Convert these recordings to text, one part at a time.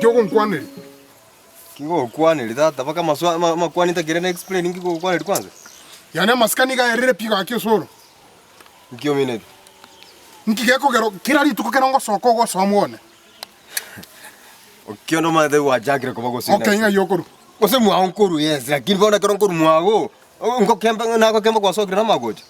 Nki ogonkwaneria? Nki ngogokwaneria tata mpaka amaswa ama amakwani ntakere na explain nki ngogokwaneria kwanza? Yaani amasikani iga aerire pi gaki osoro. Nki omineti? Nki gekogera kera rituko kero ngosoka ogosoa mwane? Okio nomanyete gwachakire koba gose Okay, ng'ai okorwa? Gose mwao nkorwa yes, lakini bono ekero nkorwa mwago, ngokemba nagokemba gwasokire namagocha.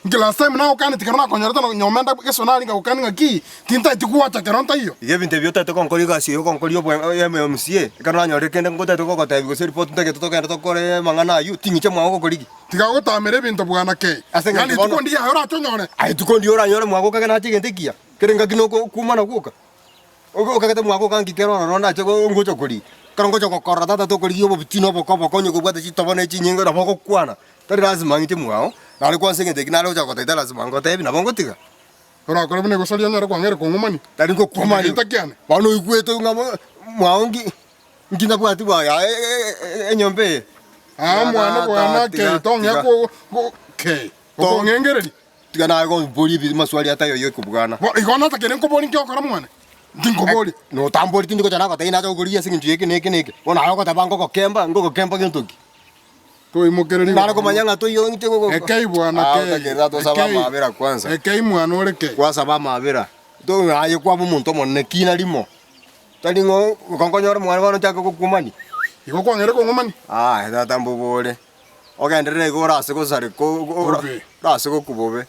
Inki last time nagokaneti kero nakonyorete na nyomenda gesonari ngagokania ng'aki tintaeti gwacha kero ntaiyo. Iga ebinto ebi otagete gonkora egasi eye ogonkoria obo MMCA, ekero nanyorire kende ngotagete gogotebia gose report ntagete togende tokore amang'ana aywo, ting'icha mwago gokorigia. Tiga gotamera ebinto bwana kei. Ase eng'encho Yaani bono- rituko ndiaye orache onyore. Aye rituko ndiaye oranyore mwago okage nache egento ekiya, kere engaki noko okumana gwoka. Obe okagete mwago oka nki kere ororo nache go ngocha korigia. Ekero ngocha gokorora tata tokorigia obobutina oboko oboko onye kobwate chitobo na echinyinga nabo ogokwana. Tari lasima ng'iche mwao, nare kwansa egento eki nare gocha gogotebia tari lasima ngotebi nabo ngotiga. Orakore buna egosaria onyare kwang'aire kong'umania. Tari ngokumani. Egeita kiane. Bono oigwete ng'a mo mwao nki nki nabwati bwaye enyomba eye. Aa mwana bwana Tiga, kei tong'ea tiga. ko ko kei. Okong'engereria. Tiga naye gomboria ebi amaswali ataiyo ya okobwana. Bo igo natakire nkoborie nki ogokora mwane? Tinkoboria. Notamboria tindi gocha nagotebia nacha gokorigia ase eng'encho y'eke na eke na eke. Bono aye ogoteba ngogokemba, ngogokemba gento ki? Toimokereria Nare komanya ng'a toiyo inche gogo Ekei bwana Ah, kei. otakeri tata osabe Ekei. amabera kwanza. Ekei mwana ore kei. Kwasaba amabera. To aye kwaba omonto omonene kina rimo. Tari ng'o okonkonyora omwana bono nchake gokumani. Igo kwang'eire kong'umani? Aye tata mbobore. Ogenderere igo ore ase gosareka Bobe. ore ase gokwa bobe.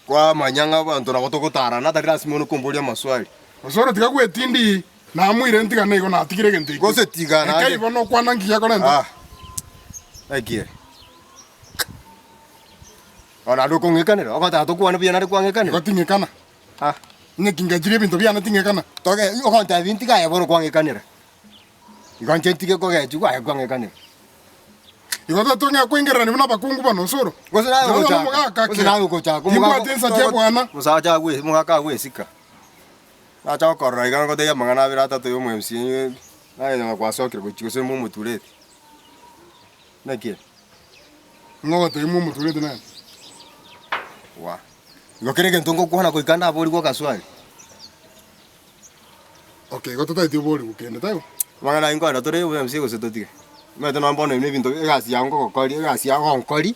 Kwamanya ng'a abanto nabo togotarana tari lasima one komboria amaswali. Osoro tiga gwetindi namoire ntigane igo natigire egento ekio. Gose tiga naende. Ekei bono okwana nki gekorenta? Ah, naki ere? Bono naende okong'ekanera, ogotaka tokwane buya naende kwang'ekanera? Igo ting'ekana. Ah. Onye kingachire ebinto biane ting'ekana. Toge ogontebia ntige aye bono kwang'ekanera. Igo inche ntige kogechigwa aye kwang'ekanera. Igo totong'ea koingererania buna abakungu bono osoro. Gose naye Igo bono ogochaka, omogaka gose ke. naye ogochaka omogaka Timbwati ensacha ya bwana. Omosacha agwe omogaka agwesika. Nacha gokorora iga ngotebia amang'ana abere atato ya omo MCA naye nyuma kwasokire gochia gose momotureti. Naki ere? Ng'o ogotebia momotureti nere? Wa. Igo kera egento ngokwana goika ndaborigwe agaswali. Okay, igo totaeti oborigwe kende, taibo? Amang'ana ayio nkorenda tore obo MC gose totige. Omanyete nonye bono ebi na ebinto egasi yago ngogokoria egasi yago gonkori,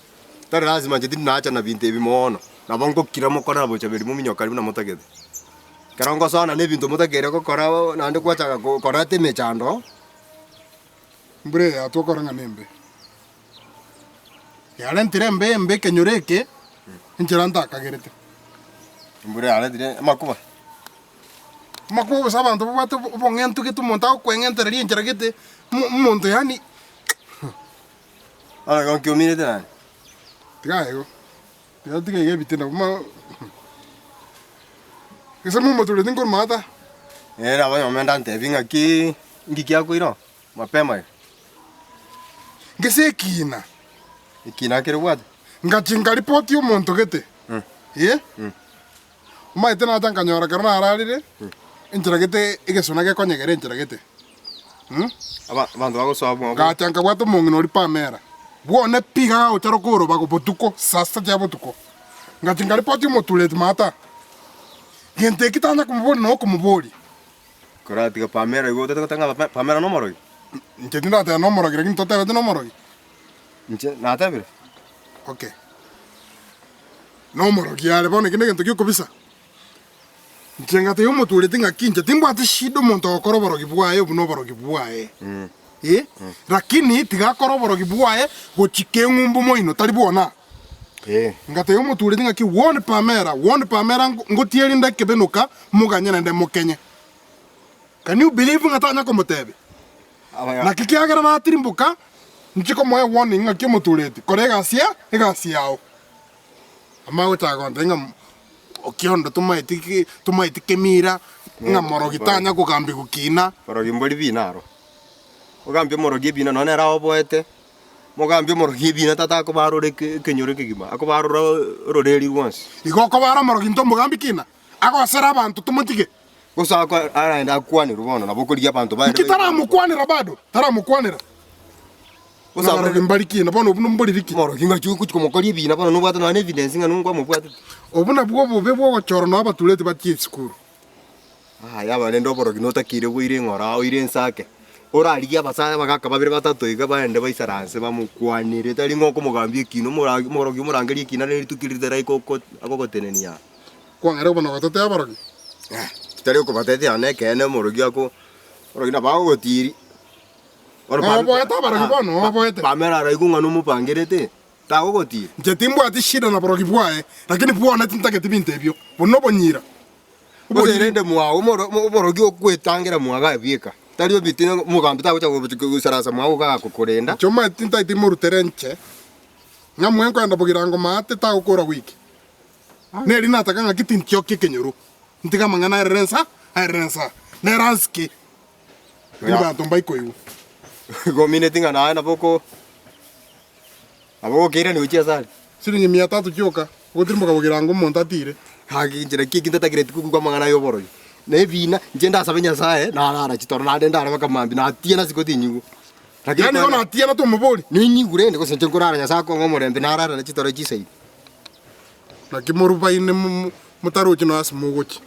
tari lazima inche tindi nacha na binto ebi moono. Nabo ngokira mokore na bochaberi mominyokani buna motagete. Ekero ngosoana na ebinto motakeire gokora naende gwachaka ko koreta emechando. Mbura eye yatwakora ng'a nembe. Yarentire embe embe ekenyoro eke, enchera ntakagerete. Embura yaretire amakuba. Amakuba gose abanto babwate obong'entu gete omonto agokweng'entereria enchera gete, omo omonto yaani Bono igo nkiumirete naende. Tiga igo, tiga tiga iga ebitina buna gese momotureti nkorwa maata. Ere nabo nyomenda antebi ng'aki nki kiakoira oo. Mapema iga. Ngese ekiina. Ekiina kere bwate. Ngachia nkaripoti omonto gete. Eh? Omanyete nacha nkanyora ekero nararire, enchera gete egesona gekonyegera enchera gete. Aba abanto bagosoa bwango. Ngacha nkabwata omong'ina oria Pamela, bwone pi iga gagocharoka orobago botuko, saa sita chia botuko. Ngachia nkaripoti omotureti maata, gento eki tanya komoboria na okomoboria. Koratiga Pamela igo otete goteba ng'a Pamela nomorogi? Inche tindateba nomorogi lakini totebete nomorogi? Inche natebire. Okay. Nomorogi are bono eki negento giokobisa. Inche ngatebia omotureti ng'aki inche timbwati shida omonto ogokora oborogi bwaye obwo noborogi bwaye. Eh, lakini tiga akore oborogi bwaye gochika eng'umbu moino tari bwona. Ngatebia omotureti ng'aki warn Pamela, warn Pamela ngotieri nde ekebenuka moganye naende mokenye. Can you believe ng'a tanya komotebia? Naki kiagera natirimboka nchie komoa ewarning ng'aki omotureti kora egasi ya egasi yao. Amanye gochaka gontebia ng'a Okiondo tomaeti ki tomaeti kemira ng'a morogi tanya kogambia gokina. Borogi mbori bina aro. Ogambie omorogi ebina nonya nere aoboete. Mogambi omorogi ebina tata akobarora ekenyoro ekegima, akobarora ororeri rwonsi. Igo okobara omorogi intwe omogambi kina, agosere abanto tomotige. Gose ako araende akwanerwe bono nabo okorigia abanto baye. Inki taramokwanera bado, taramokwanera. Gose Abarogi mbari kina, bono obwo nomboriri ki? Omorogi ng'aki ogochia komokoria ebina bono nobwate nonya na evidence ng'a nongwamobwatete. Obwo nabwo obobe bw'ogochorwa na abatureti bachie esukuru. Yaya rende oborogi notakeire boire eng'ora oire ensake, orarigie abasae abagaka babere batato iga baende baisaranse bamokwanere tari ng'a okomogambia ekina omoragi omorogi omorangerie ekina na rituko riria ritaraika oko agogotenenia aa. Kwang'era bono gototea aborogi? Tari okobatetia na ekeene omorogi ako omorogi nabo agogotiri. Bono pam- Oboete aborogi bono, oboete. Pamela araigwe ng'a nomobangerete, tagogotira. Inche timbwati shida na borogi bwaye, lakini bwone tintageti binto ebio, buna obonyira. Gose rende mwao omoro oborogi okwetangera mwaga bieka, tari obitina omogambi tagocha goisaransa mwao iga agokorenda. Inche omanyete tintageti morutere inche, ng'a mwe nkoenda bogirango maate tagokora wiki. Neri nataka ng'aki tintiokia ekenyoro, ntige amang'ana aerere nsa, aerere nsa, nere ansike. Lakini banto mbaikoigwa. Igo omineti ng'a naye nabo oko nabo ogokeirania gochia ase aria. Siringi mia tatu chioka, ogotirimboka bogirango omonto atire. Gaki inche naki eki ntatakereti kogwa amang'ana aya oborogi. Na ebina, inche ndasabe Nyasaye, narara chitoro naende ndare mpaka mambia, natiana ase gotinyigwa. Lakini Yaani igo natiana tomobori. Ninyigure rende gose inche nkorara Nyasaye akong'a omorembe narara ne chitoro chisaini. Naki morubaine motarochi nonya ase mogochia.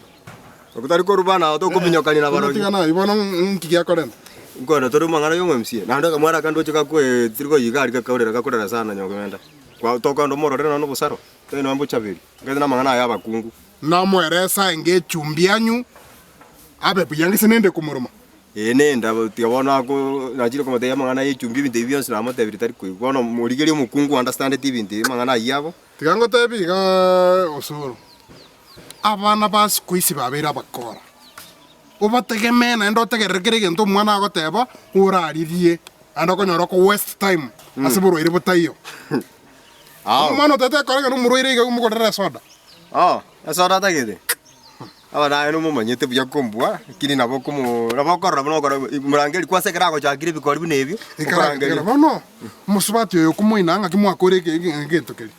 Okwo tari korubana ao tokominyokania na barogi. Tiga naye bono nki giakorenta? Nkoenda tore amang'ana ya omomca. Naende akamwana aka ndoche gakwe tiri koyiga aria gakaurera gakorera sana nyokogenda. Kwa tokogenda omorore nonya na obosaro, tari nonya mbochaberi. Nkaete na amang'ana aya abakungu. Namoeresa enge echumbi yanyu abe buya ngese nende komoroma. Ee nenda, tiga bono ako nachire komotebia amang'ana ya echumbi ebinto ebi bionsi namotebirie tari koigwa. Bono morigerie omokungu ounderstandeti ebinto ebi amang'ana ayio abo. Tiga ngotebi iga Osoro, abana ba siku isi babeire abakora. Obategemee naende otegerere kera egento omwana agoteba oraririe naende okonyora oko waste time ase borwaire botaiyo. Omwana otagete ekore ng'a nomorwaire iga omogorere esoda. Oo, esoda atagete? Aba naye nomomanyete buya kombua, lakini nabo okomo nabo okorora buna okora morangeri kwansa ekero agochakire ebikori buna ebio, Ekara okorangeria. ekara bono, omosubati oyo okomoina ng'aki mwakora eke eke egento keria.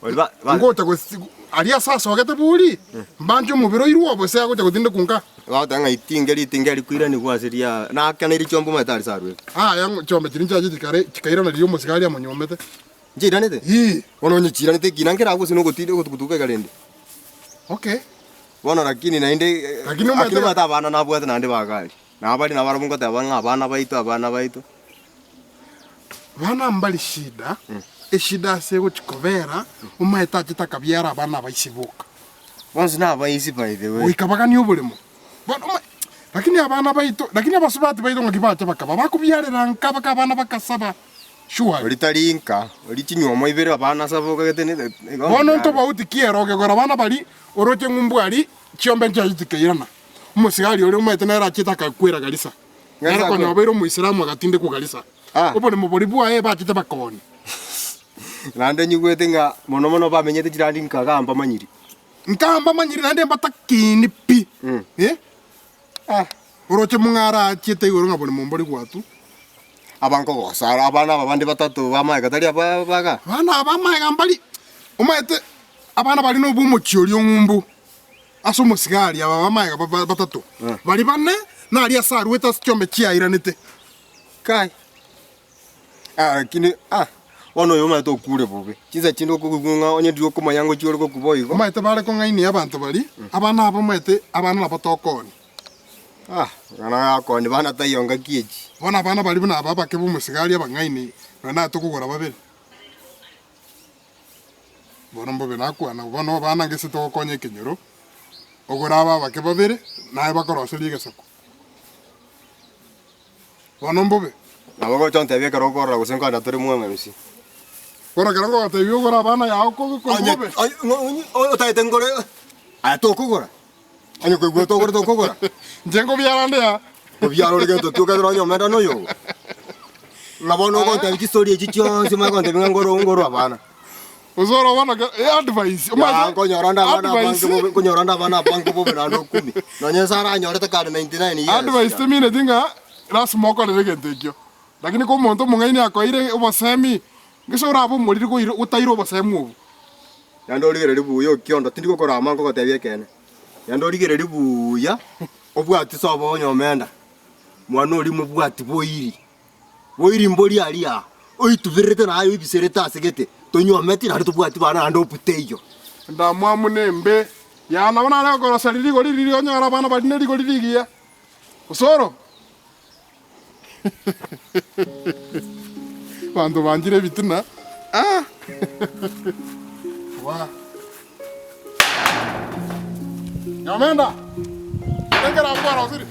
Oria ba ba Ngocha gosi aria ase asogete bori, mbanche omobere oirwe gose agocha gotindekwa nka. Bagoteba ng'a itinge ritinge rikoiranigwa ase ria naakana richombe omanyete aria ase arwete. Aya ng'o chiombe chiria nchiache chikare chikairana riria omosigari amonyuomete. Nchiiranete? Ii. Bono onye chiiranete ekina nkere agwo gose nogotindi ogotugutuka iga rende. Okay. Bono lakini naende Lakini omanyete lakini omanyete abana nabwate naende bagari. Nabari nabarabwo ngoteba ng'a abana baito abana baito. Bana mbari shida, eshida ase egochi kobera, omanyete achete akabiara abana abaisi boka. Bonsi nabaisi by the way. Goika baganie oboremo. Bono oma lakini abana baito, lakini abasubati baito ng'aki bacha bakaba bakobiarera nka baka abana bakasaba surely. Oria tari nka, oria chinywomo ibere abana saba okagete ne igo Bono ntobauti ki ere ogegora abana baria oroche ng'umbu aria chiombe nchiaye chikairana. Omosigari oria omanyete nere achiete akakwera Garissa. Nere konya obeire Omoislamu agatindekwa Garissa. Ah. Oboremo boria bwaye bachete bakoonia. Naende nyigwete ng'a mono mono bamenyete chirandi nka igaa mbamanyiri. Nka mbamanyiri naende mbatakeini pi. Eh? Ah. Oroche mong'are achiete igoro ng'a boremo mbori gwatwa. Aba nkogosa are abana aba bande batato b'amaega tari aba baga. Abana aba amaega mbari, omanyete abana baria nobwo omochie oria ong'umbu. Ase omosigari aba b'amaega batato, baria bane naria ase aruete ase chiombe chiairanete. Kai! Ah, lakini ah, bono oyo omanyete okure bobe. Chinsa chinde okoigwa ng'a onye ndiri okomanya ngochia ore gokwa boigo. Omanyete bare kong'ainia abanto baria, abana aba omanyete abana nabo tokoonia. Ah, ng'ana gakooni bana taiyo ngaki echi. Bono abana baria buna aba abake b'omosigari abang'aini, nonya naye tokogora babere. Bono mbobe nakwana, bono abana ngese togokonya ekenyoro, ogore aba abake babere, naye bakoroseria egesaku. Bono mbobe. Nabo ogocha ontebie ekero okorora gose nkoenda tore mwang'arusi. Bono ekero ngogotebia ogore abana yao kobe Onye mbobe. onye onye otagete ngore aya tokogora, onye koigwa tokogora tokogora. Inche nkobiara nde aa. Obiara ore gento ki okagera onye omenda noyo ogo? Ng'a bono ogontebia chistori echi chionsi omanye gontebia ng'a ngoro ngoro abana. Osoro bono ke advice Yaa omanyete nkonyora nde abana abange advice bobe nkonyora nde abana abange bobe naende okumi. Nonye nse aranyorete kare 99 years. Advice temineti ng'a lasima okorere egento ekio. Lakini ko omonto omong'aini akoeire obosemi, gese orabe omoriri koira otaire obosemi obwo. Naende origererie buya okiondo tindi gokorama nkogotebia ekeene. Naende origererie buya. Obwati sobo onye omenda, mwana oria mobwati boiri, boiri mbori aria aa, oitubererete naye oibiserete ase gete, tonywometi naende tobwati bana naende opute eyio. Endamwamu nembe. Yaa nabo nare gokoroseria rigori riria onyore abana baria ne rigori rigiya. Osoro! Abanto banchire ebitina, ah! Waa. Nyomenda! Ekero abwo kwarosirie.